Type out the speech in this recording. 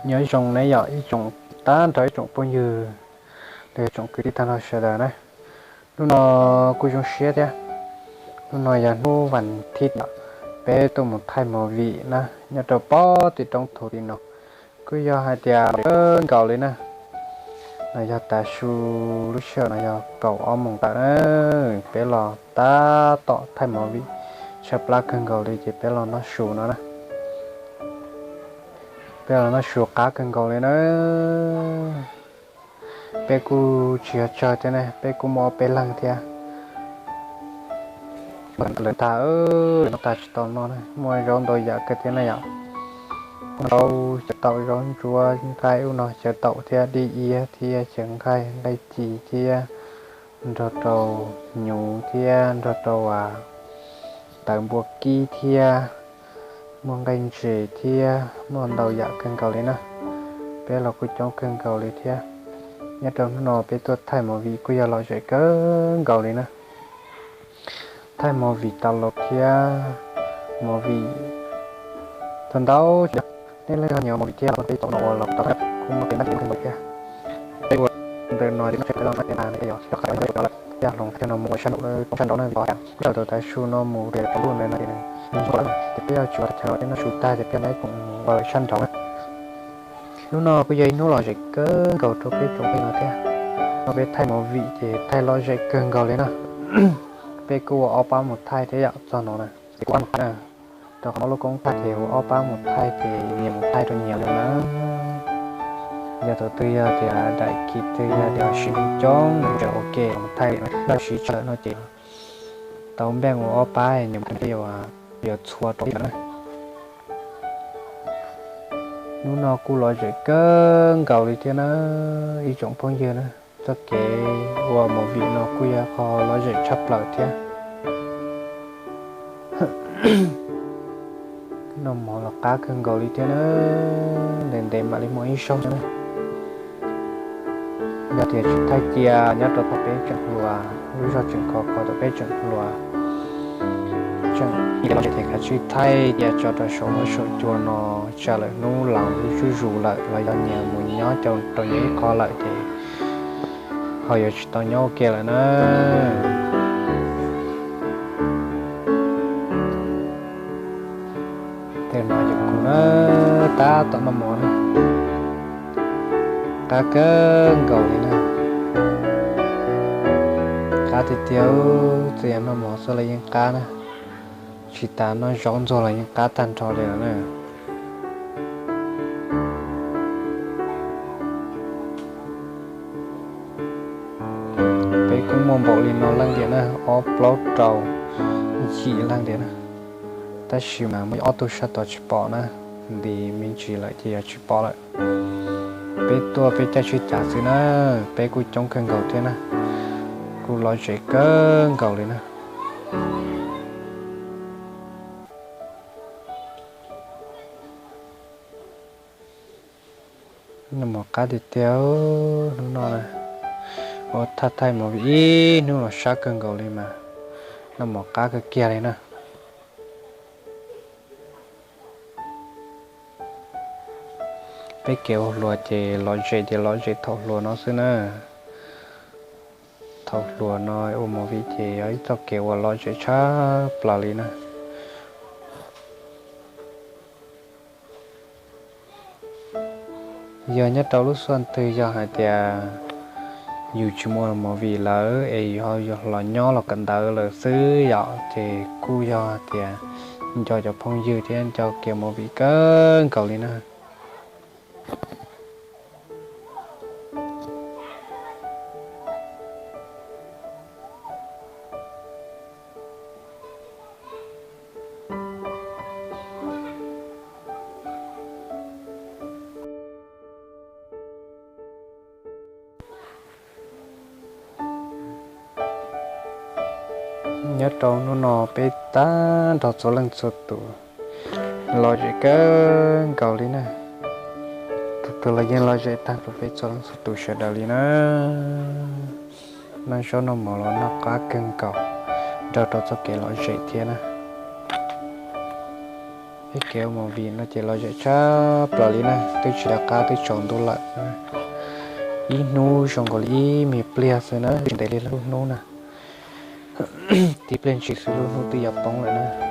Nyob zoo na yom ib tsoom, tag nrho ib tsoom phooj ywg los yog tsoom kwv tij tag nrho sawv daws na. Hnub no kuj zoo siab thiab. Hnub no yog hnub vas thib no, peb tuaj mus thaij movie na, nyob rau pob tim roob thaum tim no. Kuj yog hais tias kawg nkaus li na. No yog tav su, lub sij hawm no yog kaum ob moos tawm na. Peb los tab tom thaij movie tshaj plab kawg nkaus li ces peb los noj su no na. Peb los noj su qab kawg nkaus li na. Peb kuj tsis yog tsawg thiab ne, peb kuj muaj ob peb leeg thiab. Lawv tag, lawv noj tag tsis tau noj na, muaj zaub ntau yam kawg thiab na yom. Zaub xyaw taum, zaub ntsuab, nqaij, ub no xyaw taum thiab, dib iab thiab, xyaw nqaij, nqaij ci thiab, nrog rau nyuv thiab nrog rau tawv npua kib thiab, muaj nqaij ntses thiab, muaj ntau yam kawg nkaus li na. Peb los kuj coob kawg nkaus li thiab. Nyob rau hnub no peb tuaj thaij movie kuj yog lom zem kawg nkaus li na. Thaij movie tas los thiab, movie tau ntau, nej leej twg nyiam movie thiab los peb tom no ua los tau, kuj muaj kev ntxim hlub kawg nkaus thiab. Peb ua ntawm no ces muab tshaj plaws los no ces nws yog tsis tau qhais los yog cov lawm, yog hloov qhov chaw no mus ua sab nraud, sab nraud na vim tias kuj tawm tav su no mus rau lub ntawd no ces nws ntxhov lawm ces peb yuav tsis ua qhov chaw no ces noj su tag ces peb yuav mus ua sab nraud na. Hnub no kuj yog ib hnub lom zem kawg nkaus rau peb tsoom phooj ywg no thiab. No peb thaij movie ces thaij lom zem kawg nkaus li na. Peb kuj ua ob pab mus thaij thiab yom, txog no na, ces kuj ob mus thaij na. Rau qhov muaj lub koob thaij ces ua ob pab mus thaij ces nyias mus thaij rau nyias li na. Yog thaum twg yog tias daim kis twg yog tias sib coob mus tseem ua ke mus thaij li na, sib tsawm no ces tau npeej ua ob pab nyias mus thaij, yuav txhua rau ib na. Hnub no kuj lom zem kawg nkaus li thiab na ib tsoom phooj ywg na. Txoj kev ua movie no kuj yog qhov lom zem tshaj plaws thiab. Noj mov los qab kawg nkaus li thiab na. Ntev ntev mam li muaj ib zaug na. Yog tias tsis thaij cia nyob rau thaum peb tseem hluas, lub zog tseem khov kho thaum peb tseem hluas, tseem ib los ces kav tsij thaij cia tso rau saum huab saum cua no, tsam lawm hnub laus zuj zus lawm los yog nyias mus nyob rau nyias ib qho lawm ces ho yuav tsis tau nyob ua ke lawm na. Tej no yog kuv na, tab tom noj mov na, qab kawg nkaus li na. Qab tiag tiag, txawm yog noj mov xwb los yeej qab na, tsis tas noj zaub ntxuag los yeej qab tag nrho li lawm na. Peb kuj muaj npaum li no leej tiag na, ob plaub rau yim leej tiag na. Tab sis mas muaj ob tug sab tod tsis pom na, nti me ntsis lawm ces yog tsis pom lawm. Peb tuaj peb caij tsheb cav xwb na, peb kuj coob kawg nkaus thiab na, kuj lom zem kawg nkaus li na. Noj mov qab tiag tiag, hnub no na, ua thaij thaij movie ib hnub los sab kawg nkaus li mas noj mov qab kawg kiag li na. Peb kev ua hluas ces lom zem ces lom zem thaum hluas no xwb na. Thaum hluas no ua movie ces yog ib txoj kev uas lom zem tshaj plaws li na. Yog nyob rau lub xyoo twg yog hais tias yus tsis muaj movie lawm es yus ho los nyob los kawm ntawv lawm xwb yom, ces kuj yog tias nco cov phooj ywg thiab nco kev movie kawg nkaus li na. Nyob rau hnub no peb tag nrho txhua leej txhua tus lom zem kawg nkaus li na. Tus twg los yeej lom zem tag rau peb txhua leej txhua tus sawv daws li na. Noj zaub noj mov los noj qab kawg nkaus, nrog rau txoj kev lom zem thiab na. Peb kev ua movie no ces los zem tshaj plaws li na, twb tsis lawv qab twb tsaus ntuj lawm. Ib hnub zoo nkaus li ib me pliag xwb na, tsis ntev li lub hnub na. Tib pliag ntshis xwb lub hnub twb yuav poob lawm na.